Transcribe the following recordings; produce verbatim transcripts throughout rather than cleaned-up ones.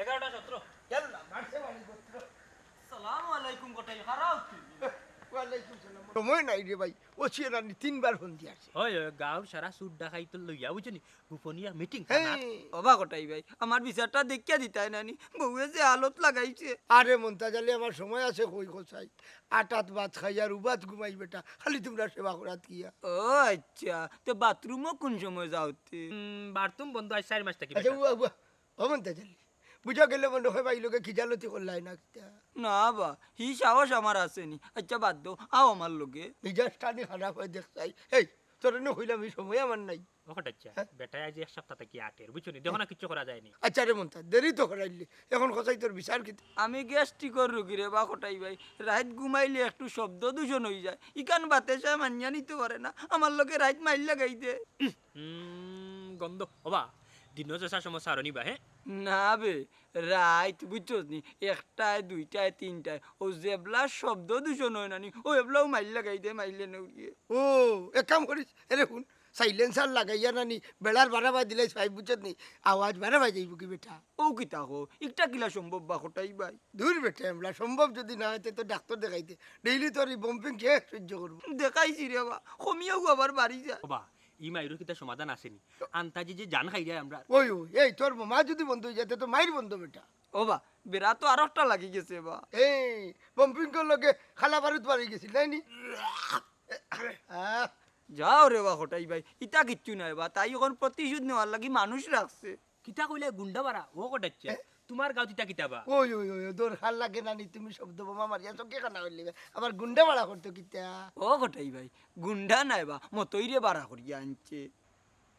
এগারোটা সতেরো। ইয়াল্লা, মারছে বাড়ি গোত্র। সালাম আলাইকুম কটাই, খারাপ তুই। ওয়ালাইকুম সালাম। সময় নাই রে ভাই, ও ছিয়ে রানি তিনবার ফোন দিয়াছে। ওই, ওই, গাঁওর সারা চুর ডাকাইত লইয়া, বুঝছো নি? গোপনীয় মিটিং। হ্যাঁ। ওবা কটাই ভাই, আমার বিচারটা দেখিয়া দিতায় নানি, বউয়ে যে হালত লাগাইছে। আরে মন্তাজ আলী, আমার সময় আছে কই কছাই? আটাত ভাত খাই আর উবাত ঘুমাই বেটা, খালি তোমরা সেবা করাত গিয়া। ও আচ্ছা, তো বাথরুমও কোন সময় যাওতে? উম, বাথরুম বন্ধ আজ চার মাস থাকি আচ্ছা, বেটা। উবা, উবা, ও মন্তাজ আলী, বুঝা গেল মনে হয় ভাই লোকে খিজালতি করলাই না কিতা? না বা, হি সাহস আমার আছেনি। আচ্ছা বাদ দেও, আও আমার লগে। মিজাজ টানি খারাপ হয় দেখছাই। এই, তোর না কইলাম এই সময় আমার নাই। ও কটাইচ্ছা, হ্যাঁ? বেটায় আজ এক সপ্তাহ থাকি আটের, বুঝছো নি? দেখো না, কিচ্ছু করা যায়নি। আচ্ছা রে মন্তাজ, দেরি তো করাইলি। এখন কছাই তোর বিচার কিতা? আমি গ্যাস্ট্রিকর রুগী রে বা কটাই ভাই। রাইত ঘুমাইলে একটু শব্দ দূষণ অই যায়। ইখান বাতেশায় মানিয়া নিতে পারে না। আমার লগে রাইত মাইল লাগাই দে। উম, গন্ধ। ওবা, দিনও যেসা সময় সারনি বা, হ্যাঁ? না বে, রাইত বুঝছস নি, একটায়, দুইটায়, তিনটায়, ও যেবলা শব্দ দূষণ হয় নানি, ও এবলাও মাইল লাগাই দে, মাইলে নেউরিয়ে। ও, এক কাম করিস, এরে হুন, সাইলেন্সার লাগাইয়া নানি, বেড়ার বাড়া বাই দিলাই পাইপ বুঝছত নি, আওয়াজ বাড়া বাই যাইব কি বেটা? ও কিতা কো, ইকটা কিলা সম্ভব বা কটাই ভাই? দূর বেটা, এবলা সম্ভব যদি না হয়, তে তো ডাক্তার দেখাইতে। ডেইলি তোর এই বম্পিং কে সহ্য করবো? দেখাইছি রে বা, কমিয়াও আবার বাড়ি যায়। ওবা, ই মাইরর কিতা সমাধান আছেনি? আন্তাজি যে জান খাই যায় আমরা। ওই, ওই, এই তোর মা যদি বন্ধ হয়ে যায়, তে তো মাইর বন্ধ বেটা। ও বা, বেড়া তো আর একটা লাগি গেছে বা। এই, বম্পিংকর লগে খালা বারুদ বাড়ি গেছিল, নাই নি? আহ, যাও রে বা কটাই ভাই, ইতা কিচ্ছু নাই বা, তাই এখন প্রতিশোধ নেওয়ার লাগি মানুষ রাখছে। কিতা কইলে গুন্ডা বাড়া? ও কটাইচ্ছা, এ? তোমার গাঁও তিতা কিতা বা? ওই, ওই, ওই, ওই, দরকার লাগে না নি, তুমি শব্দ বোমা মারিয়া চোখে কানা হইলে বা। আবার গুন্ডা বাড়া করতো কিতা? ও কটাই ভাই, গুন্ডা নাই বা, মতইরে বাড়া করিয়া আনছে।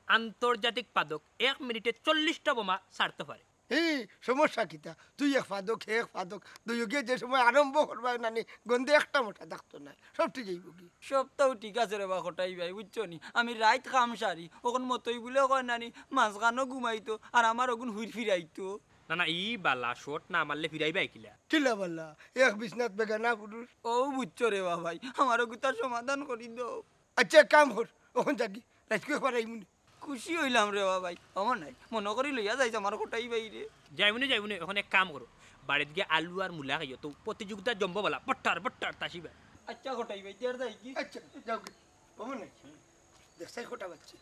আন্তর্জাতিক পাদক এক মিনিটে চল্লিশটা বোমা ছাড়তে পারে। হে, সমস্যা কিতা? তুই এক ফাদক, হে এক ফাদক, দুইওগিয়ে যে সময় আরম্ভ করবায় নানি, গন্ধে একটা মোটা থাকতো না, সব ঠিক যাইব কি? সবটাও ঠিক আছে রে বা কটাই ভাই, বুঝছো নি? আমি রাইত কাম সারি, অখন মতই বুলে কয় নানি, মাঝখানো ঘুমাইতো, আর আমার অগুন হুইর ফিরাইতো। না, না, ই বালা, শট না মারলে ফিরাইবায় কিলা? কিলা বালা? এক বিছনাত বেগানা পুরুষ। ও বুঝছো রে বা ভাই, আমার অগুতার সমাধান করি দাও। আচ্ছা, এক কাম কর, অখন থাকি, রাইতকু একবার আইমুনে। খুশি অইলাম রে বা ভাই। অমন নাই, মনো করি লইয়া যাইছ আমার কটাই ভাইরে। যাইমুনে, যাইমুনে, অখন এক কাম করো, বাড়িত গিয়া আলু আর মূলা খাইও, তো প্রতিযোগিতা জমবো বালা, বট্টার, বট্টার, তাসি ভাই। আচ্ছা কটাই ভাই, তে আর যাই কি? আচ্ছা, যাও গি। অমন নাই। দেখছাই কটা বাজছে?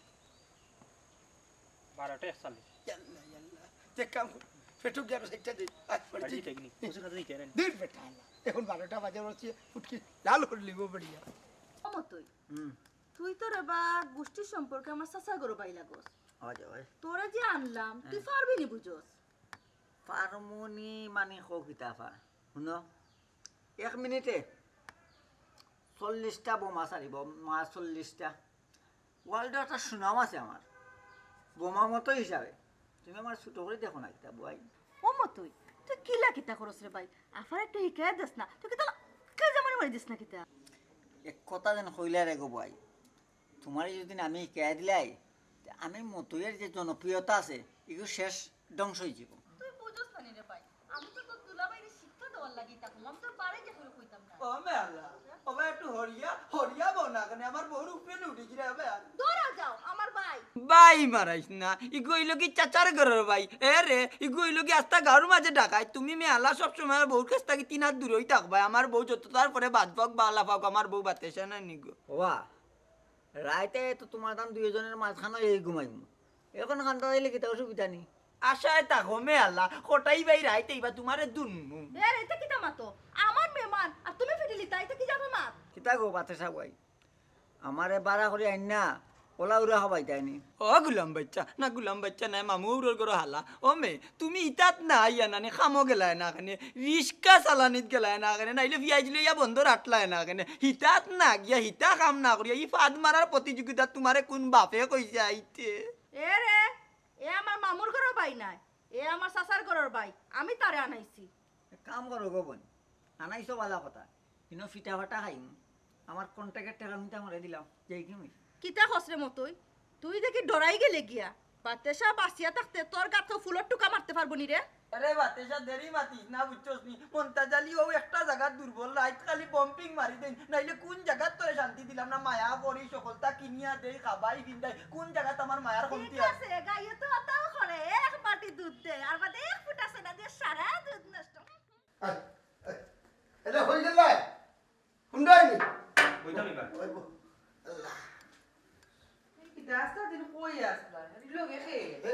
বারোটা একচল্লিশ। ইয়াল্লা, ইয়াল্লা। তে কাম কর, পেটুক গিয়া রসিদটা দে। আয়, বাড়ি বাড়ি যাই। যাইতে গিনি, ওষুধ খাতে যাইতে না। দূর বেটা, আল্লাহ। এখন বারোটা বাজে, ওর চেয়ে ফুটকি লাল করে লিব বড়িয়া। ও মতই, হুম। তুই তো রে বা গোষ্ঠীর সম্পর্কে আমার চাচার ঘরর ভাই লাগস। হয়, হয়। তোরে যে আনলাম, তুই হ্যাঁ। পারবি নি বুঝস? পারমুনি মানে কও কিতা আফা? হুনো, এক মিনিটে চল্লিশটা বোমা ছাড়িব, মা চল্লিশটা। ওয়ার্ল্ডো একটা সুনাম আছে আমার, বোমা মতই হিসাবে। তুমি আমার ছোট করি দেখো না কিতা বুয়াই? ও মতই, তুই কিলা কিতা করস রে ভাই? আফারে একটু হিকাইয়া দেস না, তুই কিতা কে যেমন মারি দিস না কিতা? এক কথা যেন কইলা রে গো বুয়াই, তোমারে যদি আমি হিকাইয়া দিলাই, তে আমি মতইয়ের যে জনপ্রিয়তা আছে, এগু শেষ ধ্বংস অই যিব। তুই বুঝস না নি রে ভাই, আমি তো তোর দুলাভাইরে শিক্ষা দেওয়ার লাগি তা করলাম, তোর বারে যে করে কইতাম না। ও মেলা, ও ভাই একটু হরিয়া, হরিয়া বউ না কেনে, আমার বউর উপরে উঠি গিরা ভাই। দৌড়া যাও, আমার ভাই। ভাই মারাইস না, ইগু অইলো কি চাচার ঘরর ভাই। এ রে, ইগু অইলো কি আস্তা গাঁওর মাঝে ডাকাইত। তুমি মেলা সব সময় আমার বউর কাছ থাকি তিন হাত দূরই থাকবায়। আমার বউ যত তার করে বাদ পাক, বালা পাক, আমার বউ বাতেশা না নিগো। ওয়া, রাইতে তো তোমার দান দুইজনের মাঝখানো এই ঘুমাইমু। এখন কান্দা দিলে কিতা অসুবিধা নি? আশায় থাকো মেলা, কটাই ভাই রাইতে ইবা তোমারে দুনমু। এ রে, ইতা কিতা মাতো? আমার মেহমান, আর তুমি ফিটিলিতা, ইতা কি যাবে মাত? কিতা গো বাতেশা ভাই? আমারে বাড়া করি আইন না, ওলা উরা হবাই তাইনি। ও গুলাম বাচ্চা, না গুলাম বাচ্চা নায়, মামু উরর ঘরো হালা। ও মে, তুমি ইতাত না আইয়া নানি কামো গেলায় না কেনে, রিস্কা চালানিত গেলায় না কেনে, নাইলে পিয়াইজ লইয়া বন্দর আটলায় না কেনে, হিতাত না গিয়া হিতা কাম না করিয়া ই ফাদ মারার প্রতিযোগিতাত তোমারে কোন বাপে কইছে আইতে? এ রে, এ আমার মামুর ঘরর ভাই নায়, এ আমার চাচার ঘরর ভাই, আমি তারে আনাইছি। এক কাম করো গো বইন, আনাইছো বালা কথা, ইনো ফিটা ফাটা খাইমু, আমার কন্ট্রাক্টর টেকা নিতে আমারে দিলাও, যাই কি আমি? কিতা কস রে মতই? তুই দেখি ডরাই গেলে গিয়া। বাতেশা বাঁচিয়া থাকতে তোর গাত কেউ ফুলর টুকা মারতে পারবো নি রে। আরে বাতেশা, দেরি মাতিস না, বুঝছস নি? মন্তাজ আলী অউ একটা জাগাত দুর্বল, রাইত খালি বম্পিং মারি দেইন, নাইলে কুন জাগাত তোরে শান্তি দিলাম না। মায়া করি, সকলতা কিনিয়া দেই, খাবাই, ফিন্দাই, কুন জাগাত আমার মায়ার কমতি ঠিক আছে? আছে, গাইয়ে তো অতাও করে, এক বাটি দুধ দে, আর বাদে এক ফুটা সোডা দিয়া সারা দুধ নষ্ট। আয়, আয়। এটা হয়ে গেল না? হুন্ডাই নি? ওইটা নিবা। ওই বো-, আল্লাহ। এই কি রাস্তা দিন কই আসলা? এই লোকে খে। এ,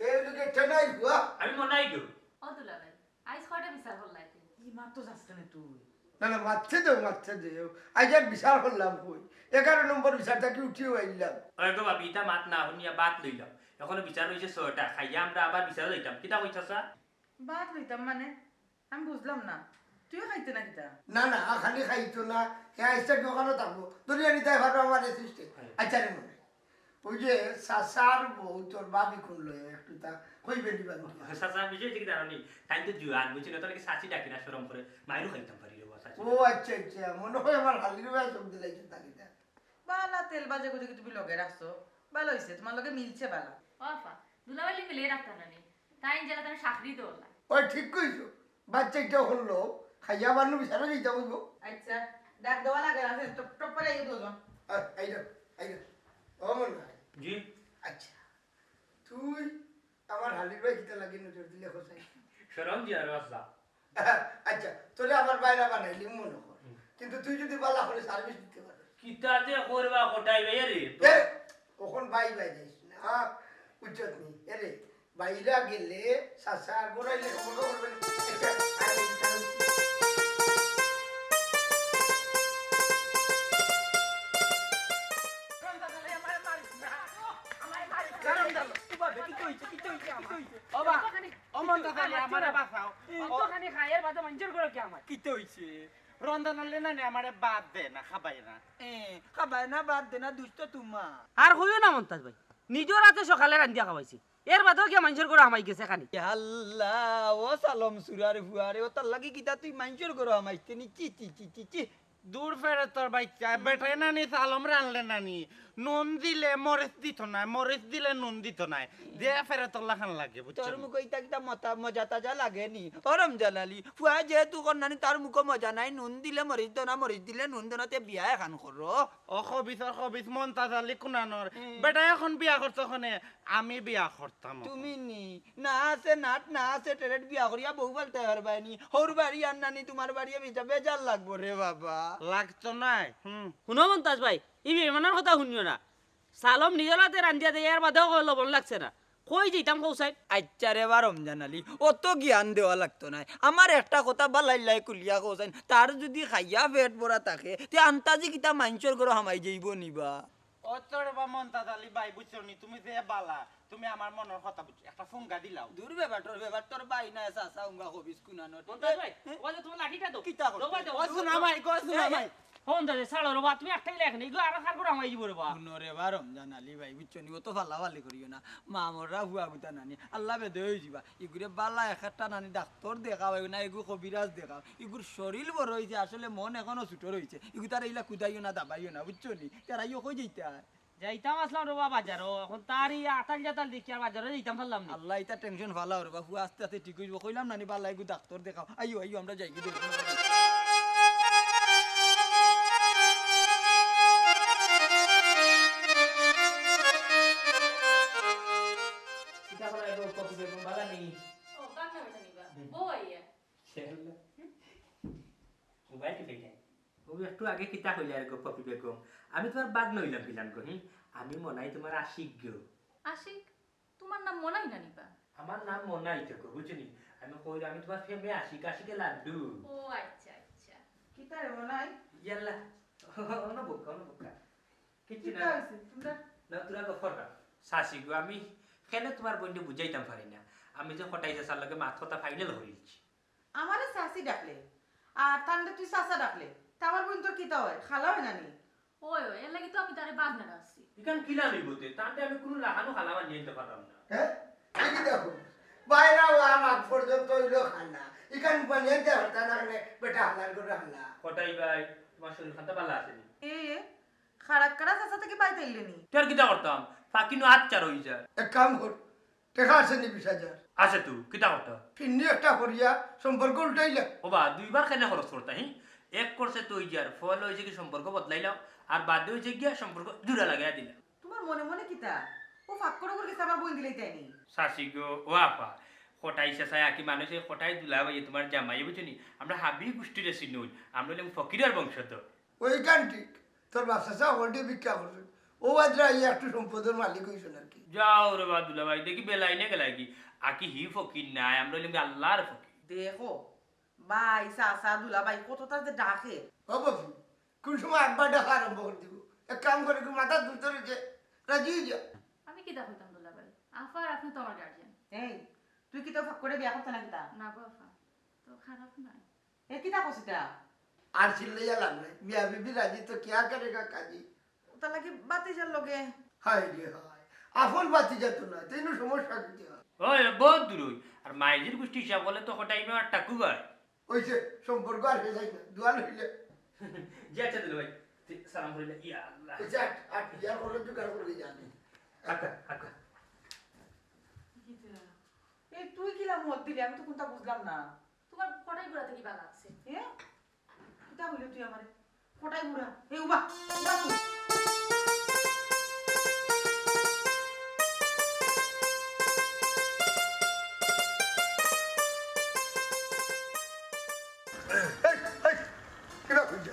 এই লোকে ঠেনাই হুয়া। আমি মনাই গো। ও দুলাভাই, আইজ কয়টা বিচার করলাইতে? ই মাত তো যাস কেনে তুই? না, না, মারছে দে, মারছে দে। আইজ আর বিচার করলাম কই? এগারো নম্বর বিচার থাকি উঠিও আইলাম। ওই গো ভাবি, ইটা মাত না হুনিয়া বাত লইলাম। এখনো বিচার রইছে ছয়টা। খাইয়া আমরা আবার বিচার লইতাম। কিতা কইতাছা? বাত লইতাম মানে? আমি বুঝলাম না, তুইও খাইতে না কিতা? না, না, খালি খাইতো না, হে আইসা দোকানও থাকবো, ধরিয়া নিতে পারবো আমার অ্যাসিস্টে। হ্যাঁ। আচ্ছা রে মনে, ওই যে চাচার বউ তোর ভাবি কোন লয়ে একটু তা কইবে নি বান্ধব? চাচা, বিষয় ঠিক জানো নি, তাই তো জুয়ান, বুঝছি না, তোর কি চাচি ডাকি না শরম করে, মাইরও খাইতাম পারি রে বাবা, চাচি। ও আচ্ছা, আচ্ছা, মনে হয় আমার হালির ভাই সব দিলাইছে তালিটা। বালা তেল বাজে গো দেখি তুমি লগে রাখছো, বালা হইছে, তোমার লগে মিলছে বালা। ও আফা, দুলাভাই মিলে রাখতা না নি, তাই জেলা তার চাকরি দৌড়লা। ওই ঠিক কইছো, বাচ্চা একটা হলো, খাইয়া বান্নু বিচারে দিতে হইব। আচ্ছা, ডাক দেওয়া লাগে না, টপ টপ করে এই দুজন। আ, আইলো, আইলো। ও মনে হয়। জি। আচ্ছা, তুই আমার হালির ভাই কিতা লাগে নজর দিলে হোসাই? শরম দিয়া রসা। আচ্ছা, তোরে আমার বাইরা বানাইলি মনে কর। হুম। কিন্তু তুই যদি বালা করে সার্ভিস দিতে পারস। কিতা যে করবা কটাই ভাই রে? এ, ওখন বাই বাই যাইস না। বুঝছত নি? এরে, বাইরা গেলে চাচা আর গোড়াইলে সম্পর্ক করবে না। আচ্ছা, আর এই কারণ কি? ও বা, ও মন্তাজ আলী, আমারে বাঁচাও। কতখানি খাইয়ের বাদে মঞ্জুর করো কি আমার? কিতা হইছে? রন্ধন হলে না নে, আমারে বাদ দে না, খাবাই না। এ, খাবাই না, বাদ দে না, দুষ্ট তোমার। আর কইও না মন্তাজ ভাই, নিজর হাতে সকালে রান্ধিয়া খাওয়াইছি, এর বাদেও গিয়া মানষর ঘরো হামাই গেছে খানি। ইয়া আল্লাহ, ও সালম সুরার ফুয়ারে, ও তার লাগি কিতা তুই মানষর ঘরো হামাইতে নি? চি, চি, চি, চি, চি। দূর ফেরেতর বাইচ্চা, বেটায় নানি সালম রানলে নানি, নুন দিলে মরিচ দিত নায়, মরিচ দিলে নুন দিত নায়। যে ফেরেতর লাখান লাগে, বুঝছো? তোর মুখো ইতা কিতা মতা-, মজা তাজা লাগে নি? ও রমজান আলী, ফুয়া যেহেতু কর নানি, তার মুখো মজা নাই, নুন দিলে মরিচ দেও না, মরিচ দিলে নুন দেও না, তে বিয়া এখান করো। ও খবিস, ও খবিস, মন্তাজ আলী কুনানর। হুম। বেটা এখন বিয়া করতো কনে, আমি বিয়া করতাম। তুমি নি, না আছে নাট, না আছে টেরেট, বিয়া করিয়া বউ পালতে পারবায় নি। হউর বাড়ি আর নানি, তোমার বাড়িয়ে বেজা-, বেজার লাগবো রে বাবা। লাগতো নায়। হুম। হুনো মন্তাজ ভাই, ই বেইমানর কথা হুনিও না। সালম নিজর হাতে রান্ধিয়া দেয়, এর বাদেও কয় লবণ লাগছে না। কই যাইতাম কও চাইন? আচ্ছা রে বা রমজান আলী, অত জ্ঞান দেওয়া লাগতো নায়। আমার একটা কথা বালাইল্লাই খুলিয়া কও চাইন, তার যদি খাইয়া পেট ভরা থাকে, তে আন্তাজি কিতা মাইনষর ঘরো হামাই যাইবো নি বা? অত রে বা মন্তাজ আলী ভাই, বুঝছো নি? তুমি যে বালা, তুমি আমার মনর কথা বুঝছো। একটা ফুঙ্গা দিলাও। দূর বেবাটর, বেবাটর ভাই না, চাচা উঙ্গা খবিস কুনানর। মন্তাজ ভাই, হ্যাঁ? ওই যে তোমার লাঠিটা দাও। কিতা করতে? দাও ভাই, দাও। ও সোনা ভাই, গো সোনা ভাই। ফোন দে, ছাড়ো রে বা, তুমি একটাই লেখ নেই, গো, আরো কার করে হামাই দিব রে বা। হুনো রে বা রমজান আলী ভাই, বুঝছো নি? অত ফালাফালি করিও না। মা মররা হুয়া গুতা নানি, আল্লাহ বেদে হয়ে যাবা। ইগুরে বালা একটা নানি ডাক্তর দেখাও, এগু না এগু কবিরাজ দেখাও। ইগুর শরীর বড় হইছে, আসলে মন এখনো ছোট রইছে। ইগু তার এইলা কুদাইও না, দাবাইও না, বুঝছো নি? তারাইও কই যাইতা? যাইতাম আসলাম রে বা বাজারো, এখন তার ই আতাল জাতাল দেখি আর বাজারো যাইতাম পারলাম না। আল্লাহ, ইতা টেনশন ফালাও রে বা, ফুয়া আস্তে আস্তে ঠিক হইব। কইলাম নানি বালা এগু ডাক্তর দেখাও। আইও, আইও, আমরা যাই গি দেখি। কিতা করা এগো, কফি বেগম বালা নি? ও, বাংলা বেটা নিবা। হুম। বউ আইয়া। সেগুলো। মোবাইল টিপে যায়। ও একটু আগে কিতা কইলে আর গো, পপি বেগম? আমি তোমার বাগ নইলাম বিলান গো, হুম? আমি মনাই তোমার আশিক গো। আশিক? তোমার নাম মনাই না নিবা? আমার নাম মনাই তো গো, বুঝছো নি? আমি কই, আমি তোমার প্রেমে আশিক, আশিকে লাড্ডু। ও আচ্ছা, আচ্ছা। কিতা রে মনাই? ইয়াল্লা, অনবক্কা, অনবক্কা। কিচ্ছু কিতা না। হইছে? তোমরা না, তোরা তো ফররা। শাশি গো, আমি কেন তোমার বইনকে বুঝাইতাম পারি না? আমি যে কটাই চাচার লগে মাত কথা ফাইনাল হইলছি। আমারে চাচি ডাকলে, আর তানরে তুই চাচা ডাকলে, তা আমার বইন তোর কিতা হয়? খালা হয় না নি? ওই, ওই, এর লাগি তো আমি তারে বাগনা ডাকছি। ইখান কিলা লইব তে? তানরে আমি কোনো লাখানো খালা বানিয়ে দিতে পারলাম না। হ্যাঁ? এই কি দেখো? বাইরা ও আমার পর্যন্ত হইল খালা। ইখান বানিয়ে দে হতা না কেনে বেটা হালার করে হালা। কটাই ভাই, তোমার শরীর খানটা ভালো আছে নি? এ, এ, খারাপ খারাপ চাচা থেকে বাইতে এলে নি? তোর কিতা করতাম? ফাকিনো আচ্ছা রই যার। এক কাম কর, টেকা আছে নি বিশ হাজার? আছে তো, কিতা কথা? ফিন্নি একটা করিয়া সম্পর্ক উল্টাইলা। ও বা, দুইবার কেনে খরচ করতা, হি? এক করছে তো ওই যে আর ফল হয়েছে কি সম্পর্ক বদলাইলাম, আর বাদে হয়েছে গিয়া সম্পর্ক জুড়া লাগাইয়া দিলাম। তোমার মনে মনে কিতা? ও ফাক্কর ওগর গেছে আমার বইন দিলাই তাই নি? শাশি গো, ও আপা, কটাই শেষায় আকি মানুষে কটাই দুলা ভাইয়ে তোমার জামাই বুঝছো নি? আমরা হাবি গোষ্ঠীরে চিনুন, আমরা হইলাম ফকিরের বংশধর। ওইখান ঠিক, তোর বাপ চাচা হকলটি ভিক্ষা করছে, ও আজরা আইয়া একটু সম্পদের মালিক হইছে নাকি? যাও রে বা দুলা ভাই, দেখি বেলাইনে গেলাই কি, আকি হি ফকির নাই, আমরা হইলাম কি আল্লাহর ফকির। দেখো, ভাই, চাচা, দুলা ভাই, কতটা যে ডাকে। ও বাবু, কোন সময় আব্বা ডাকা আরম্ভ করে দিব? এক কাম করে, কি মাথা দুলতে রয়েছে, রাজি হয়ে যা। আমি কিতা কইতাম দুলা ভাই? আফা আর আপনি তো আমার গার্জিয়ান। এই, তুই কিতা ফাক্করে বিয়া করতে না কিতা? না গো আফা, তো খারাপ নাই। এ কিতা কছিতা? আর চিল্লাইয়া লাভ নাই, মিয়া বিবি রাজি তো কিয়া করেগা কাজী। তার লাগি বাতিজার লগে। হায় রে হায়, আফন বাতিজা তো না, তেইনও সমস্যা কিতা? ওই, বহুত দূর ওই। আর মাইজির গোষ্ঠী হিসাব করলে তো কটাই মে আর টাকু ভাই। ওই যে সম্পর্ক আর হয়ে যায় না, দুয়াল হইলে। জি আচ্ছা দুলা ভাই, তুই সালাম করিলে, ইয়া আল্লাহ। ওই যে আট, আট বিয়ার করলে তো গাড়ি করে যাবে। আচ্ছা, আচ্ছা। এই তুই কিলা মত দিলি? আমি তো কোনটা বুঝলাম না। তোমার কটাই বুড়া থেকে বালা আছে। এ? কিতা বললি তুই আমারে? কটাই বুড়া? এই উবা, উবা তুই। এই, এই, কিতা কইছ?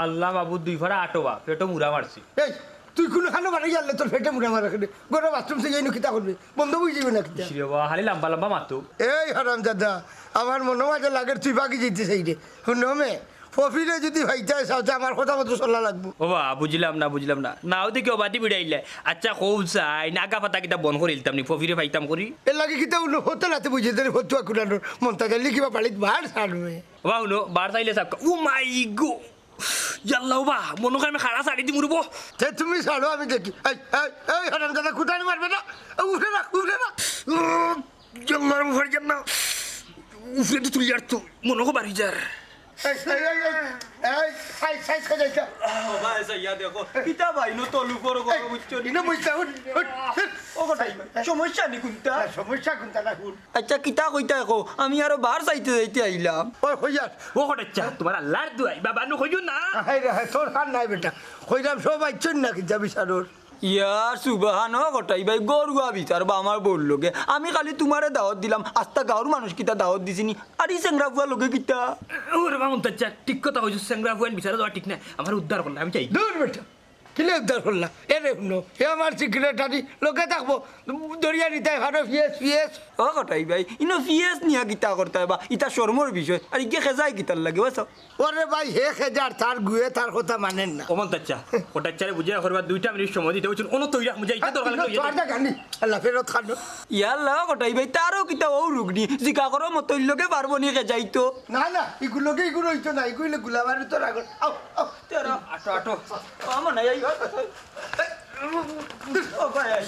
আল্লাহ মাবুদ, দুই ফাড়া আটো বা, পেটো মুড়া মারছি। এই, তুই কোনখানো বাড়ি গেলে তোর পেটে মুড়া মারা কেনে? ঘরে বাথরুম থেকে এনে কিতা করবে? বন্ধ হয়ে যাবে না কিতা? ইস রে বাবা, খালি লম্বা লম্বা মাতো। এই হারামজাদা, আমার মনে মাঝে লাগের তুই বাকি যেতে চাই রে। হুনো মে, ফফিরে যদি ভাইতে চাও, তে আমার কথা মতো চলা লাগবো। ও বা, বুঝলাম না, বুঝলাম না। নাও দেখি অবাদি বিড়াইলে। আচ্ছা, কও চাই, নাগা পাতা কিতা বন করে ইলতাম নি, ফফিরে পাইতাম করি। এর লাগে কিতা উনো হতে নাতে বুঝে দেন, ফতুয়া কুড়ানোর মন্তাজ আলী কিবা বাড়িত বার ছাড়বে। ও বা, হুনো, বার চাইলে সাবকা। ও মাই গো। ইয়াল্লা, ও বা, মনে হয় আমি খাড়া ছাড়ি দিমু রে বা। তে তুমি ছাড়ো, আমি দেখি। এই, এই, এই, হারামজাদা, কুটানি মারবে না। এই, উঠে রাখ, উঠে রাখ। উম, ইয়াল্লা, আমি পারি না। উফরে তো তুলি আর তো, মনে হয় বাড়ি যার। এই, এই, এই, এই, এই, সাইজ, সাইজ করে যাইতা। ও ভাই, সাইয়া দেখো, কিতা ভাই, নো তলু করো, করো, এই, বুঝছো নি? ইনো বুঝতা, উঠ, উঠ, উঠ। ও কোথায়? সমস্যা নি কোনটা? না, সমস্যা কোনটা না, উঠ। আচ্ছা, কিতা কইতা কও? আমি আরো বার চাইতে চাইতে আইলাম। ওই, কই যাস? ও কটাচ্ছা, তোমার আল্লাহর দুয়াই, বাবা নু কইও না। হায় রে হায়, তোর কান নাই বেটা। কইলাম সব আইছইন না কিতা বিচারর? ইয়ার সুবহান, ও কটাই ভাই, গরুয়া বিচার বা আমার বউর লগে। আমি খালি তোমারে দাওয়াত দিলাম, আস্তা গাঁওর মানুষ কিতা দাওয়াত দিছিনি? আর ই চেংরা ফুয়ার লগে কিতা? ওরে বাবা, মন্তাজ চাচা, ঠিক কথা কইছো, চেংরা ফুয়াইন বিচারে দেওয়া ঠিক না। আমার উদ্ধার করলে আমি চাই। দূর বেটা। কিলা উদ্ধার করলা? এরে হুনো, হে আমার সেক্রেটারি, লগে থাকবো, ধরিয়া নিতায় পারো, পিএস, পিএস। ও কটাই ভাই, ইনো পিএস নিয়া কিতা করতায় বা? ইতা শরমর বিষয়। আর ইগে খেজাই কিতার লাগে, বুঝছো? ওরে ভাই, হে খেজার, তার গুয়ে তার কথা মানের না। ও মন্তাজ চাচা, কটাচ্ছারে বুঝাইয়া করবা, দুইটা মিনিট সময় দিতে বলছেন, অনো তৈরা বুঝাই, ইতা দরকার লাগলে ইনো তো আর জায়গা নেই। আল্লাহ ফেরত খানো। ইয়াল্লা, কটাই ভাই, তারও কিতা ও রুগনি? জিকা করো মতইর লগে পারবো নি খেজাইতো? না, না, ইগুর লগে ইগুর হইতো না, ইগুইলে গুলাবারুদর আগর। আও, আও। তেরো। আটো, আটো। ও, আমার নাই, এই, ও, ভাই, এই,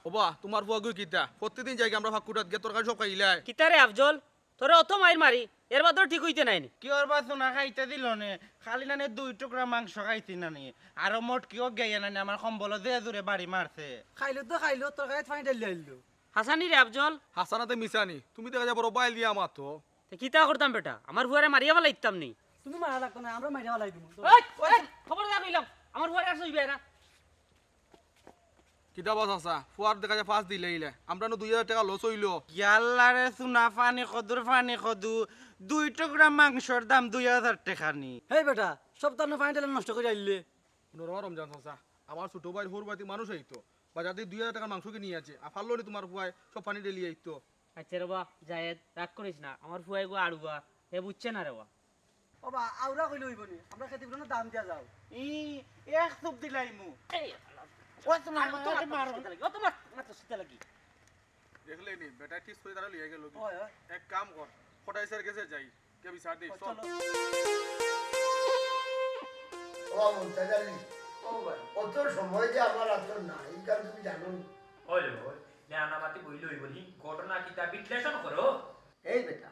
ওবা, তোমার ফুয়াগুয়ে কিতা? প্রতিদিন যাইগি আমরার ফাক্কুটাত গিয়া তরকারি সব খাইলায়। কিতা রে আফজল? তোরে অত মাইর মারি, এর বাদেও ঠিক অইতে নায় নি। কিওর বা চুনা খাইতে দিলো নে? খালি নানে দুই টুকরা মাংস খাইছি নানি। আরো মোট কিও গেয়া নানি আমার কম্বলো যে জুরে বাড়ি মারছে। খাইলো তো খাইলো, তরকারিত পানি ঢালি আইলো। হাসানি রে আফজল। হাসানাতে মিছানি, তুমি দেখা যায় বড় বাইল দিয়া মাতো। তে কিতা করতাম বেটা, আমার ফুয়ারে মারিয়া ফালাইতাম নি। তুমি মারা লাগতো না, আমরা মারিয়া ফালাই দিমু। এই, এই, খবরদার কইলাম, আমার ফুয়ারে আর ছইবে না। কিতা বা চাচা, ফুয়ার দেখা যায় পাঁচ দিলে ইলে, আমরার নু দুই হাজার টেকা লস অইলো। ইয়াল্লা রে, চুনা পানি কদুর পানি কদু, দুই টুকরা মাংসর দাম দুই হাজার টেকা নি। হেই বেটা, সব তো আপনে পানি ঢালি নষ্ট করি আইলে। হুনো রে বা রমজান চাচা, আমার ছোট ভাইর হউর বাড়িত মানুষ আইতো, বাজার থাকি দুই হাজার টেকার মাংস কিনি আনছে, আর পারলো নি তোমার ফুয়ায় সব পানি ঢালি আইতো। আচ্ছা রে বা জায়েদ, রাগ করিস না, আমার ফুয়া এগু আড়ুয়া, হে বুঝছে না রে বা। ওবা, আউরা কইলে অইবো নি? আমরা খেতে পুরানো দাম দিয়া যাও। ই, এক চুপ দিলাইমু। এই, ওই তো না, আর তো ওই মারতো, মারো। মারতো, মারতো, অত মার, মারতো, সিধা লাগি। দেখলে নি, বেটা ঠিক করে তারা লইয়া গেল। ওই, ওই। এক কাম কর, কটাই স্যার গেছে যাই, কে বিচার দেই, ও, চল। চলো। ও, মুমতাজ আলী, ও ভাই, অত সময় যে আমার হাতে নাই, এই কাম তুমি জানো নি? ওই রে, ওই, নে আনামাতি বইলে অইবো নি, ঘটনা কিতা বিশ্লেষণ করো। এই বেটা,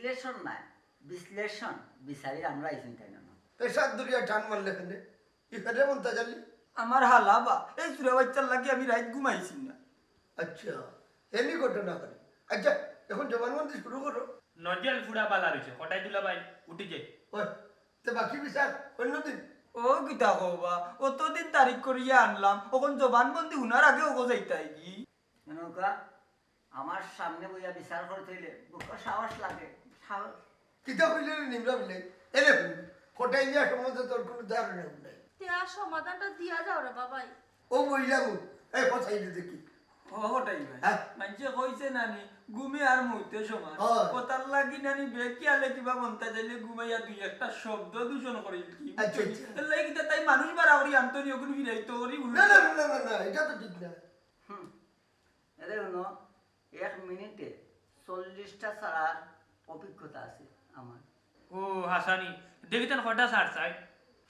বিশ্লেষণ নায়, বিশ্লেষণ বিচারির আমরা আইছি তাই না? পেশার দরিয়া টান মারলে কেনে? ইখানে মন্তাজ আলী? আমার হালা বা, এই চুরা বাইচ্চার লাগি আমি রাইত ঘুমাইছি না। আচ্ছা, এনি ঘটনা করে। আচ্ছা, এখন জবানবন্দি শুরু করো। নজল ফুড়া বালা রইছে, কটাই দুলাভাই, উঠি যাই। ওই, তে বাকি বিচার অন্যদিন। ও কিতা কও বা, অতদিন তারিখ করিয়া আনলাম, অখন জবানবন্দি হুনার আগে অগো যাইতায় কি? নৌকা, আমার সামনে বইয়া বিচার করতে হইলে বুকো সাহস লাগে, সাহস। কিতা কইলে রে নিমরা বিলাই? এলে হুন, কটাই নিয়া সম্বন্ধে তোর কোনো ধারণা নাই। তে আর সমাধানটা দিয়া যাও রে বাবাই। ও মহিলা মুখ, এই কথাই দেখি। ও কটাই ভাই, হ্যাঁ। মানষে কইছে নানি, ঘুমে আর মৌতে সমান। হয়। কথার লাগি নানি বেখিয়ালে কিবা মন্তাজ আলীয়ে ঘুমাইয়া দুই একটা শব্দ দূষণ করিল কি? আচ্ছা, আচ্ছা। এর লাগি কিতা তাই মানুষ বাড়া করি আনতনি অখন ফিরাইতো করি উল্টা। না, না, না, না, না, এটা তো ঠিক না। হুম, এরে হুনো, এক মিনিটে চল্লিশটা ছাড়ার অভিজ্ঞতা আছে আমার। ও হাসানি, দেখি তেন কটা ছাড়ছাই।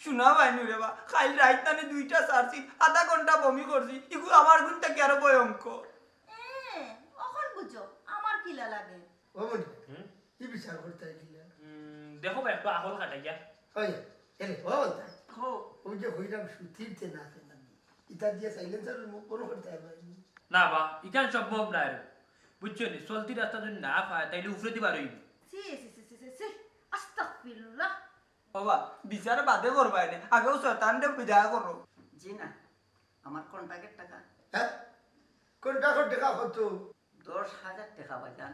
শুনা ভাই নুরে বা, কাইল রাইত নানি দুইটা ছাড়ছি, আধা ঘন্টা বমি করছি, ইগু আমার গুণ থাকি আরো ভয়ঙ্কর। এ, অখন বুঝো আমার কিলা লাগে। ও মনি, হুম? কি বিচার করতে আইছিলে? উম, দেখো ভাই, একটু আহল কাটাইয়া। ওই, এলে, ও বলতা। হো, ওই যে হইলাম সুতির তে না তে না। ইটা দিয়ে সাইলেন্সার মুখ বন্ধ করতে পারবে। না বা, ইখান সম্ভব নায় রে। বুঝছো নি, চলতি রাস্তা যদি না পায়, তাইলে উপরেদি বার অইবো। ছি, ছি, ছি, ছি, ছি, ছি। আস্তাগফিরুল্লাহ। বাবা, বিচার বাদে করবায় নে, আগেও শয়তানরে বিদায় করো। জি না, আমার কন্ট্রাক্টের টাকা। হ্যাঁ? কোনটা কোন টাকা কত? দশ হাজার টাকা বাজান।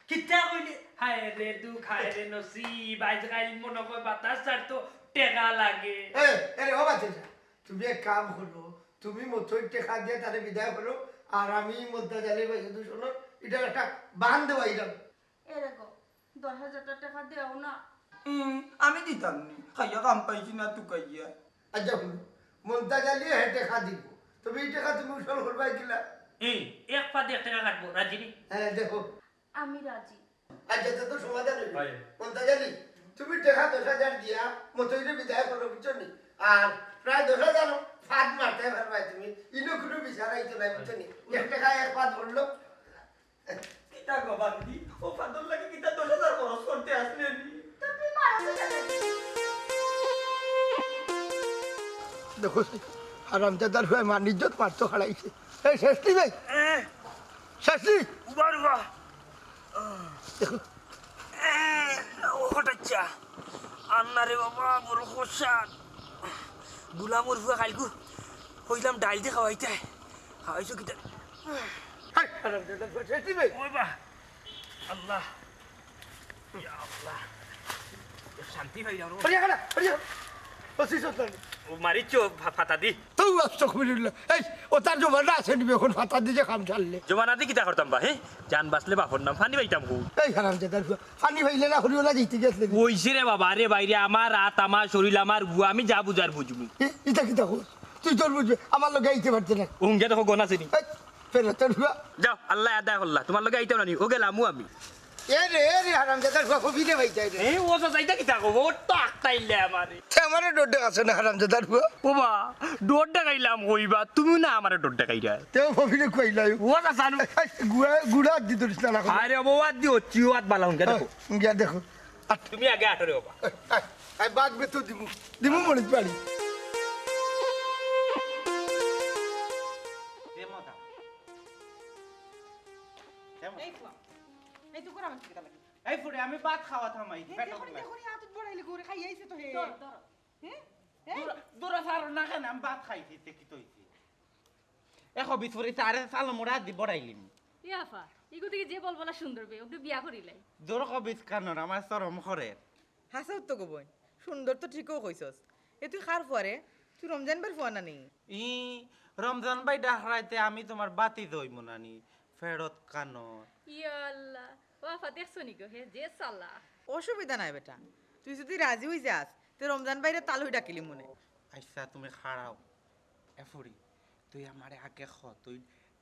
কিতা কইলে? হায় রে দুঃখ, হায় রে নসিব, আইজ কাইল মনে কয় বাতাস ছাড়তো টেকা লাগে। এ, এরে, ও বাচ্চা, তুমি এক কাম করো, তুমি মতই টাকা দিয়ে তারে বিদায় করো, আর আমি মন্তাজ আলী ভাই দূষণ, এটা একটা বান দেওয়া এটা। এ দেখো, দশ হাজারটা টাকা দেও না। হুম, আমি দিতাম নি, খাইয়া কাম পাইছি না তুকাইয়া। আচ্ছা, হুনো, মন্তাজ আলী হে টাকা দিব, তুমি এই টাকা তুমি উসল করবাই কিলা? এই, এক পাতে এক টাকা কাটবো, রাজি নি? হ্যাঁ, দেখো। আমি রাজি। আচ্ছা, তো তো সমাধান হইবে। হয়। মন্তাজ আলী, তুমি টাকা দশ হাজার দিয়া মতইরে বিদায় করো, বুঝছো নি? আর প্রায় দশ হাজার ফাঁদ মারতে পারবাই তুমি, ইনো কোনো বিচার আইতো নাই, বুঝছো নি? এক টাকা এক ফাঁদ করলো। কিতা গো বান্দি, ও ফাদর লাগি কিতা দশ হাজার খরচ করতে আসলে নি? তুমি মারো তো তাকে। দেখো, হারামজাদার হয়ে মার ইজ্জত মারতো হারাইছে। এই শেষলি ভাই, শেষলি। উবার উবা। দেখো, ও হটাচ্ছা। আন্না রে বাবা, বড় খোসান। গুলামর ফুয়া কাইলকু কইলাম ডাইল দি খাওয়াইতে। খাওয়াইছো কিতা? হাই, হারামজাদার হয়ে শেষলি ভাই। ওই বা। আল্লাহ। ইয়া আল্লাহ। শান্তি পাইলাম রে। ওরে, এখানে, ওরে, ও শিশু তো। ও মারিছো ফা-, ফাতা দি। তো আস্তাগফিরুল্লাহ। এই, ও তার জমানা আছে নিবে এখন ফাতা দিয়ে কাম ছাড়লে। জমানা দি কিতা করতাম বা, হে? জান বাঁচলে বাপর নাম, ফানি পাইতাম কো। এই হারামজাদার ফুয়া, ফানি পাইলে না করিও না, জিতে গেছলে। কইছে রে বাবা, আরে বাইরে আমার রাত, আমার শরীর, আমার গু, আমি যা বুঝার বুঝমু। এ, ইটা কিতা কর? তুই তোর বুঝবে, আমার লগে আইতে পারতে না। উঙ্গে দেখো গনা চিনি। এই, ফেরত তোর ফুয়া। যাও, আল্লাহ আদা করলা, তোমার লগে আইতাম না নি, ও গেলামু আমি। এ রে, এ রে, হারামজাদার ফুয়া, কবি রে ভাই যাই রে। এই ও তো যাইতা কিতা কব, ও তো আক্তাইলে আমারে। তে আমারে ডর দেখাছে না, হারামজাদার ফুয়া। ও বা, ডর দেখাইলাম কইবা, তুমি না আমারে ডর দেখাইরা। তেও কবিরে কইলাই। ও তো জানো। এই, গুড়া, গুড়া দি ধরিস না, না। আরে বাবা, দি হচ্ছি, ও আত বালা হুনকে দেখো। গিয়া দেখো। আট, তুমি আগে আটো রে বাবা। আই বাঘ বেতো দিমু। দিমু মনিত বাড়ি। দে মজা। দে মজা। এই ফুয়া, এই তুই করে আমার কিতা লাগে? এই ফুড়ি, আমি ভাত খাওয়া থামাই, হে, পেট দেখো নি, ভরে। দেখো নি, আতত বড়াইলে গরে খাই আইছে তো হে। ধর, ধর। হে? হে? দূর, দূর সারো না কেন, আমি ভাত খাইছি, তে কিতা অইছে? এ কবিস ফুড়ি, তারে চালো মোড়া দি বড়াইলিম। ইয়াফা, ইগু দেখি যে বলবলা সুন্দর বে, ওকে বিয়া করিলাই। দূর কবিস কানর, আমার শরম করে। হাছাউ তো গো বইন, সুন্দর তো ঠিকউ কইছস। এ তুই কার ফুয়া রে? তুই রমজান ভাইর ফুয়া না নি? ই রমজান ভাই ডাকরাইতে আমি তোমার বাতি দইমু নানি, ফেরত কানর। ইয়া আল্লাহ, ও আফা দেখছো নি গো, হে যে চালা। অসুবিধা নাই বেটা, তুই যদি রাজি অই যাস, তে রমজান ভাইরে তালই ডাকিলিমু নে। আচ্ছা, তুমি খাড়াও। এ ফুড়ি, তুই আমারে আগে ক, তুই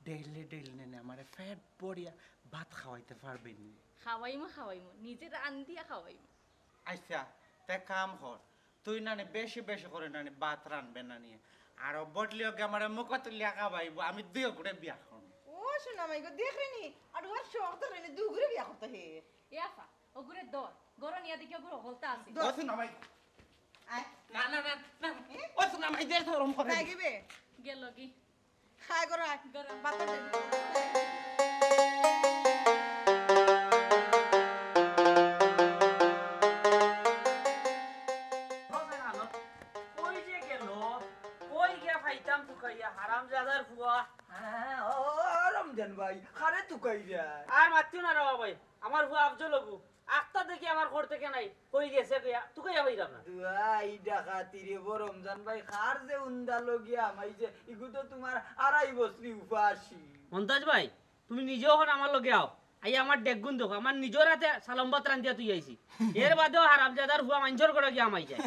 ডেইলি ডেইলি নে আমারে পেট ভরিয়া ভাত খাওয়াইতে পারবে নি? খাওয়াইমু, খাওয়াইমু, নিজে রান্দিয়া খাওয়াইমু। আচ্ছা, তে কাম কর, তুই নানি বেশি বেশি করে নানি ভাত রানবে নানি, আর ও বটলি ওকে আমারে মুখ তুলিয়া খাওয়াইবো, আমি দুই করে বিয়া করবো। ও সোনা মাই গো, দেখরে নি, আর ওর শখ ধরে নি, দুগুরে বিয়া করতে হে। ইয়াফা, ওগুরে ধর, ঘরো নিয়া দেখি ওগুর হকলতা আছে। ও সোনা মাই। আয়। না, না, না, না। ও সোনা মাই, দে, শরম করে। তাই গিবে? গেল কি? আয় ঘরো আয়। ঘরো। বাতাস দে। কই যে গেল? কই গিয়া পাইতাম তুকাইয়া, হারামজাদার ফুয়া। হ্যাঁ, ও, ও, রমজান ভাই, কারে তুকাইরা? আর মাতিও না রে বাবা ভাই, আমার ফুয়া আফজল অগু। আখতা দেখি আমার ঘর থাকি নাই, কই গেছে গিয়া, তুকাইয়া পাইরাম না। দুয়াই ডাকাতি রে বো রমজান ভাই, কার যে উন্দালো গিয়া হামাইছে, ইগু তো তুমার আড়াই বছরি উপাসি। মন্তাজ ভাই, তুমি নিজেও অখন আমার লগে আও। আইয়া আমার ডেকগুন দেখো, আমার নিজর আতে চালম ভাত রান্ধিয়া থুই আইছি। এর বাদেও হারামজাদার ফুয়া মাইনষর ঘরো গিয়া হামাই যায়।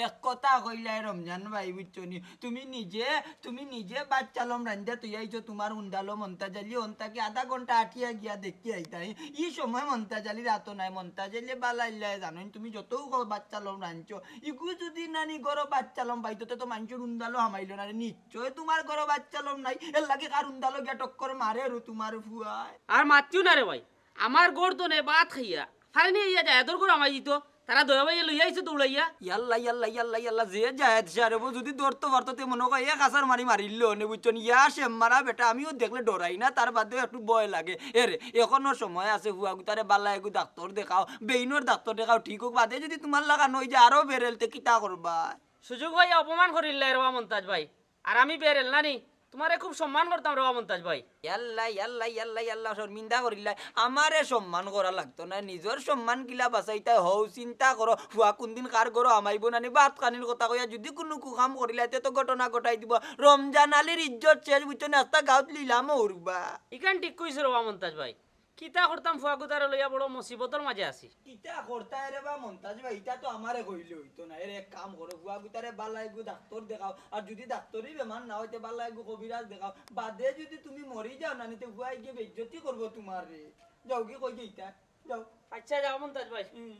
এক কথা কইলায় রমজান ভাই, বুঝছো নি? তুমি নিজে, তুমি নিজে ভাত চালম রান্ধিয়া থুই আইছো, তুমার উন্দালো মন্তাজ আলী, অন থাকি আধা ঘন্টা আটিয়া গিয়া দেখি আইতায়। ই সময় মন্তাজ আলীর আতো নাই, মন্তাজ আলী বালা ইল্লায় জানইন, তুমি যতউ কও ভাত চালম রানছো, ইগু যুদি নানি ঘরো ভাত চালম পাইতো, তে তো মাইনষর উন্দালো হামাইলো না রে, নিশ্চয় তুমার ঘরো ভাত চালম নাই, এরলাগি কার উন্দালো গিয়া টক্কর মারে রু তুমার ফুয়ায়। আর মাতিও না রে ভাই, আমার ঘর তো নে ভাত খাইয়া, ফারেনি আইয়া যায়, এদর ঘরো হামাই দিত, তারা দয়া ভাইয়া লইয়া আইছে দৌড়াইয়া। ইয়াল্লা, ইয়াল্লা, ইয়াল্লা, ইয়াল্লা, যে জায়েদ শাহ রে বো, যুদি ধরতো পারতো, তে মনো কয় এক আছাড় মারি মারিলো নে, বুঝছো নি? ইয়া সে মারা বেটা, আমিও দেখলে ডরাই না, তার বাদেও একটু ভয় লাগে। এরে, অখনো সময় আছে, ফুয়াগুতারে বালা এগু ডাক্তর দেখাও, বেইনর ডাক্তর দেখাও, ঠিক অউক, বাদে যুদি তুমার লাখান অই যে আরো বেরেল, তে কিতা করবা? সুযোগ পাইয়া অপমান করিল্লায় রে বা মন্তাজ ভাই, আর আমি বেরেল না নি, তুমারে খুব সম্মান করতাম রে বা মন্তাজ ভাই। ইয়াল্লা, ইয়াল্লা, ইয়াল্লা, ইয়াল্লা, শর্মিন্দা করিল্লায়। আমারে সম্মান করা লাগতো না, নিজর সম্মান কিলা বাচাইতায় হউ চিন্তা করো। ফুয়া কুনদিন কার ঘরো হামাইবো নানি, ভাত খানির কথা কইয়া যুদি কুনু কুকাম করিলায়, তে তো ঘটনা ঘটাই দিবো। রমজান আলীর ইজ্জত শেষ, বুঝছো নি? আস্তা গাউত লিলামো উঠবা। ইখান ঠিক কইছো রে বা মন্তাজ ভাই। কিতা করতাম, ফুয়াগুতারে লইয়া বড় মুসিবতর মাঝে আছি। কিতা করতায় রে বা মন্তাজ ভাই, ইতা তো আমারে কইলে অইতো না। এরে এক কাম করো, ফুয়াগুতারে বালা এগু ডাক্তর দেখাও, আর যুদি ডাক্তরি বেমার না অয় তে বালা এগু কবিরাজ দেখাও, বাদে যুদি তুমি মরি যাও নানি, তে ফুয়ায় গিয়া বেইজ্জতি করবো তুমারে। যাও গি কই যাইতায়, যাও। আচ্ছা, যাও মন্তাজ ভাই। হুম।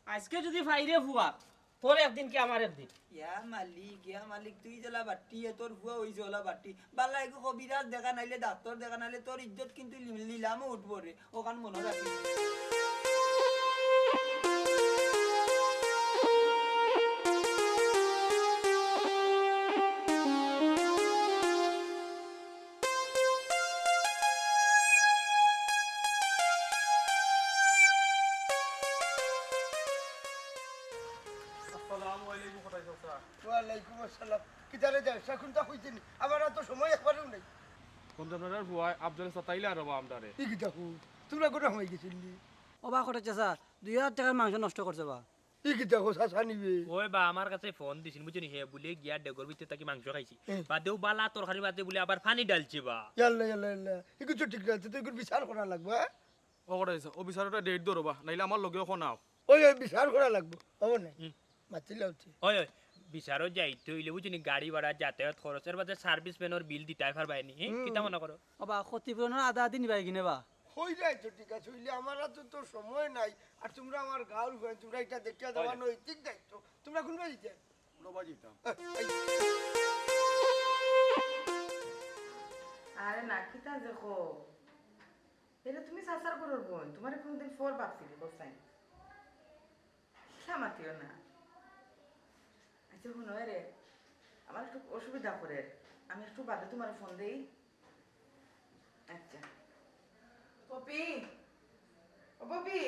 আইজকে যুদি পাই রে ফুয়া, তোর একদিন কি আমার একদিন। ইয়া মালিক, ইয়া মালিক, তুই যেলা বাট্টি, এ তোর ফুয়া অইছে অলা বাট্টি। বালা এগু কবিরাজ দেখা নাইলে, ডাক্তর দেখা নাইলে, তোর ইজ্জত কিন্তু লি-, লিলামো উঠবো রে। অখান মনো রাখিস। আসসালামু আলাইকুম, কটাই চাচা। ওয়ালাইকুম আসসালাম। কিতারে যাও? সাকুন তা কইতে নি? আমার অত সময় একবারেও নাই। কোন আপনার ফুয়া আফজল সাতাইলা আর বাবা আমদারে। ই কিতা কও? তুমরা ঘরো হামাই গেছিল নি? ও বা কটাই চাচা, দুই হাজার টেকার মাংস নষ্ট করছে বা। ই কিতা কও, চাচা নিবে? ওই বা, আমার কাছে ফোন দিছিল, বুঝছো নি? হে বুলে গিয়া ডেগর ভিতর থাকি মাংস খাইছি। হুম। বাদেও বালা তরকারি বাদে বুলে আবার পানি ঢালছে বা। ইয়াল্লা, ইয়াল্লা, ইয়াল্লা। ইগু তো ঠিক না, তো ইগুর বিচার করা লাগবো, হ্যাঁ? ও কটাই চাচা, ও বিচারর একটা ডেট ধরো বা, নাইলে আমার লগে অখন আও। ওই, ওই বিচার করা লাগবো, হবো না? হুম। মাতিলাও তে। ওই, ওই, বিচারো যাইতে অইলে, বুঝছো নি, গাড়ি ভাড়া, যাতায়াত খরচ, এর বাদে সার্ভিস ম্যানর বিল দিতায় পারবায় নি, হুম? হুম। কিতা মনো করো? ও বা, ক্ষতিপূরণর আধা আধি নিবায় কিনে বা? কইলায় তো ঠিক আছে, অইলে আমার অত তো সময় নাই, আর তুমরা আমার গাউর ফুয়া, তুমরা ইটা দেখিয়া দেওয়া অয়। নৈতিক দায়িত্ব, তুমরা কুনবায় দিতায়? কুনবায় দিতাম? এই। আরে না, কিতা যে কও? এরে তুমি চাচার ঘরর বইন, তুমারে কুনুদিন ফর ভাবছিনি, বুঝছাইন? ইলা মাতিও না। আচ্ছা, হুনো, এরে, আমার একটু অসুবিধা করের, আমি একটু বাদে তুমারে ফোন দেই। আচ্ছা। পপি, ও পপি,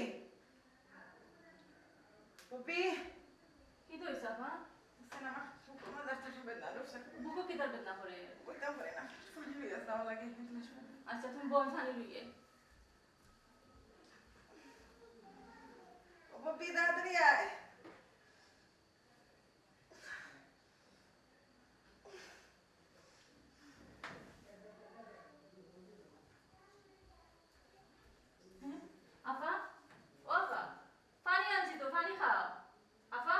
পপি। কিতা অইছে, আপা? আজকে না আমার বুকর মাঝে একটা বেদনা ধরছে। বুকো কিতার বেদনা করে? কইতাম পারি না, পানি লইয়া যাওয়া লাগে। আচ্ছা, তুমি বইন, পানি লইয়া। ও পপি, তাড়াতাড়ি আয়। আফা, ও আফা, পানি আনছি তো, পানি খাও। আফা,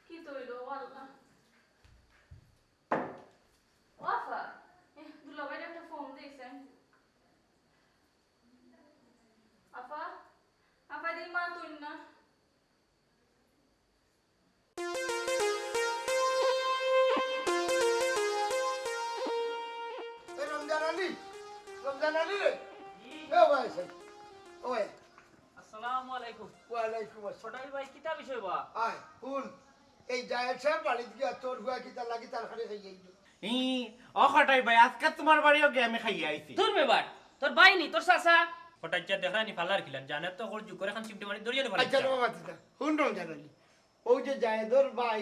কিতা অইলো, ও আল্লাহ। ও আফা, এ, দুলাভাইরে একটা ফোন দিছেন। আফা, আফা, দি মা তুই না। এ রমজান আলী, রমজান আলী রে। এ ভাই সাহেব। ওই। আসসালামু আলাইকুম। ওয়ালাইকুম আসসালাম। কটাই ভাই, কিতা বিষয় বা? আয়, হুন, এই জায়েদ সাহেব বাড়িত গিয়া তোর ফুয়া কিতা লাগি তার খালি খাইয়া আইলো। ই, ও কটাই ভাই, আজকে তোমার বাড়িও গিয়া আমি খাইয়া আইছি। দূর বেবার, তোর ভাই নি, তোর চাচা। কটাইচ্চা দেখরা নি ফালার খিলান, জানে তো ওর জুকরে খান চিমটি মারি দরিয়া দেবার আচ্ছা, রোমা মাতিস না। হুন রমজান আলী, ওই যে জায়েদর ভাই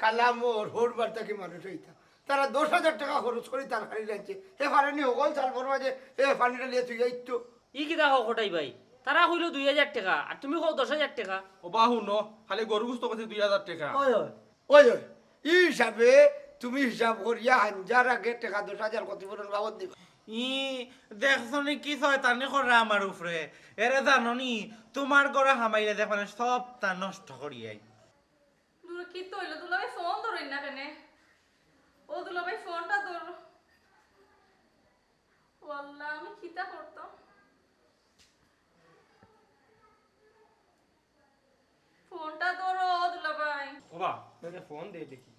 কালামর হৌর বাড়ি থাকি মানুষ আইতা, তারা দশ হাজার টেকা খরচ করি তার খালি আনছে। হে পারেনি হকল চাল বড় মাঝে হে পানিটা লিয়ে তুই যাইতো। ই কিতা কও কটাই ভাই? তারা কইলো দুই হাজার টেকা, আর তুমি কও দশ হাজার টেকা। ওবা হুনো, খালি গরু গুস্ত করছে দুই হাজার টেকা। ওই ওই, ওই ওই, ই হিসাবে তুমি হিসাব করিয়া হাঞ্জার আগে টেকা দশ হাজার ক্ষতিপূরণ বাবদ দিবা। ই, দেখছো নি কি শয়তানি করে আমার উপরে? এরে জানো নি, তোমার ঘরে হামাইলে দেখবানে সবতা নষ্ট করিয়াই। দূর কি তো হইলো, দুলাভাই ফোন ধরইন না কেনে? ও দুলাভাই, ফোনটা ধরো। ও আল্লাহ, আমি কিতা করতাম? ফোনটা ধরো, ও দুলাভাই। ওবা, তোরে ফোন দে দেখি।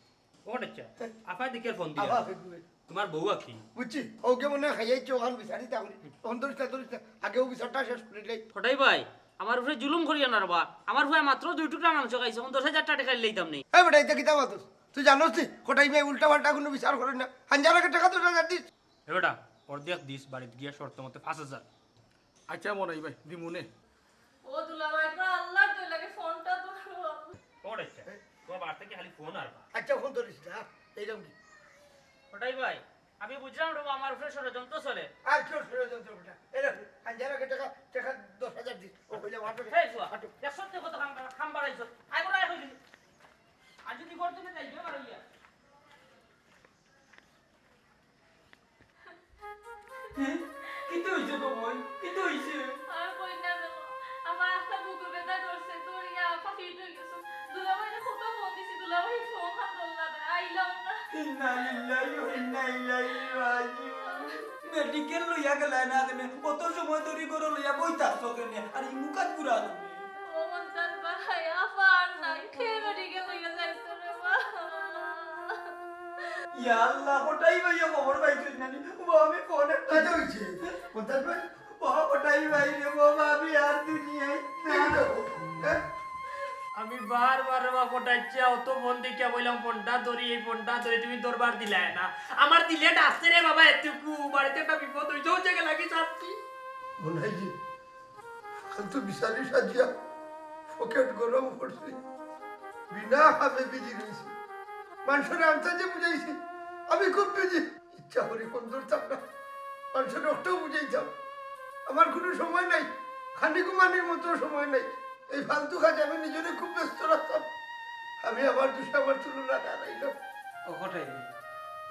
ও আচ্ছা, আফা দিকে ফোন দিয়া। আবার ফেকবে। তোমার বউ আকি? বুঝছি, ওকে মনে হয় খাইয়াইছে, ওখান বিচারি তা করি। তখন ধরিস না, ধরিস না, আগেও বিচারটা শেষ করি লাই। কটাই ভাই, আমার উপরে জুলুম করিও না রে বা। আমার ফুয়া মাত্র দুই টুকরা মাংস খাইছে, এখন দশ হাজার টাকা লইতাম নি। এই বেটা, এটা কিতা মাতুস? তুই জানোস নি, কটাই ভাই উল্টা পাল্টা কোনো বিচার করেন না। হাঞ্জার আগে টেকা দশ হাজার দিস। এ বেটা, অর্ধেক দিস, বাড়িত গিয়া শর্ত মতে পাঁচ হাজার। আচ্ছা মনাই ভাই, দিমুনে। ও দুলাভাই, তোমার আল্লাহর দোহাই লাগে, ফোনটা ধরো। ও আচ্ছা, তোমার বাড়ি থাকি খালি ফোন আর বা। আচ্ছা, ফোন ধরিস না, হ্যাঁ? এইরকম কি? কটাই ভাই, আমি বুঝলাম রে বা, আমার উপরে ষড়যন্ত্র চলে। আর কেউ ষড়যন্ত্র বেটা। এই দেখো, হাঞ্জার আগে টেকা, টেকা দশ হাজার দিস। ও কইলে মাত্র হেই ফুয়া, একশো টাকা তো খাম, খাম বাড়াইছো। আই করে আই কইলি। আর যদি গর্দনে যাই, বে বাড়াইয়া। কিতা হইছে গো বোন? কিতা হইছে? আর কই না গো, আমার একটা বুকে ব্যথা করছে, তোর ইয়া আপা ফিট হয়ে গেছে। দুলাভাইরে কত ফোন দিছি, দুলাভাই ফোন আর ধরলা না, আইলাম না। ইন্না লিল্লাহি ওয়া ইন্না ইলাইহি রাজিউন। মেডিকেল লইয়া গেলায় না কেনে? অত সময় ধরি ঘরো লইয়া বই থাকছো কেনে? আর ই মুখাত পুরা তুমি। ও মন্তাজ ভাই, আপা আর নাই, কে মেডিকেল লইয়া যাইতো রে বা? ইয়া আল্লাহ, কটাই ভাইয়া খবর পাইছইন না নি? ও, আমি ফোন একটা কিতা হইছে? মন্তাজ ভাই? ও, কটাই ভাই রে, ও, আমি আর দুনিয়ায় এই দেখো, হ্যাঁ? আমি বারবার রে বা কটাইচ্চা অত ফোন দেখিয়া বললাম, ফোনটা ধরি, এই ফোনটা ধরি, তুমি দরবার দিলায় না। আমার দিলে ডাকছে রে বাবা, এতটুকু বাড়িতে একটা বিপদ হইছে, হচ্ছে গেলা কি শাস্তি? মনাইজি, কাল তো বিচারি সাজিয়া পকেট গরম করছি, বিনা কামে বিজি রইছি। মানষরে আনতাজে বুঝাইছি আমি খুব বিজি। ইচ্ছা করি ফোন ধরতাম না, মানষরে অটাও বুঝাইতাম। আমার কোনো সময় নাই, খানি ঘুমানির মতো সময় নাই। এই ফালতু কাজে আমি নিজরে খুব ব্যস্ত রাখতাম। আমি আমার দুষে আমার তুলনা না রাখলাম। ও কটাই ভাই,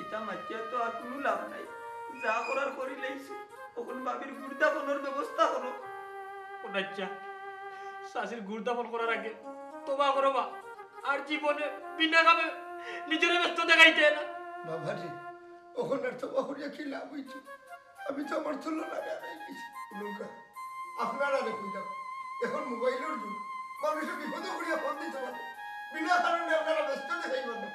ইতা মাতিয়া তো আর কোনো লাভ নাই। যা করার করি লাইছো, অখন ভাবির গুর্দা দাফনর ব্যবস্থা করো। কটাইচ্চা, শাশির গুর্দা দাফন করার আগে তওবা করো বা, আর জীবনে বিনা কামে নিজরে ব্যস্ত দেখাইতে না। বাবা রে, অখন আর তওবা করিয়া কি লাভ হইছে? আমি তো আমার তুলনা না রাখলাম। নৌকা, আপনারারে কইলাম, অখন মোবাইলর যুগ, মানষে বিপদো করিয়া ফোন দিতো পারে, বিনা কারণে আপনারা ব্যস্ত দেখাইবেন না।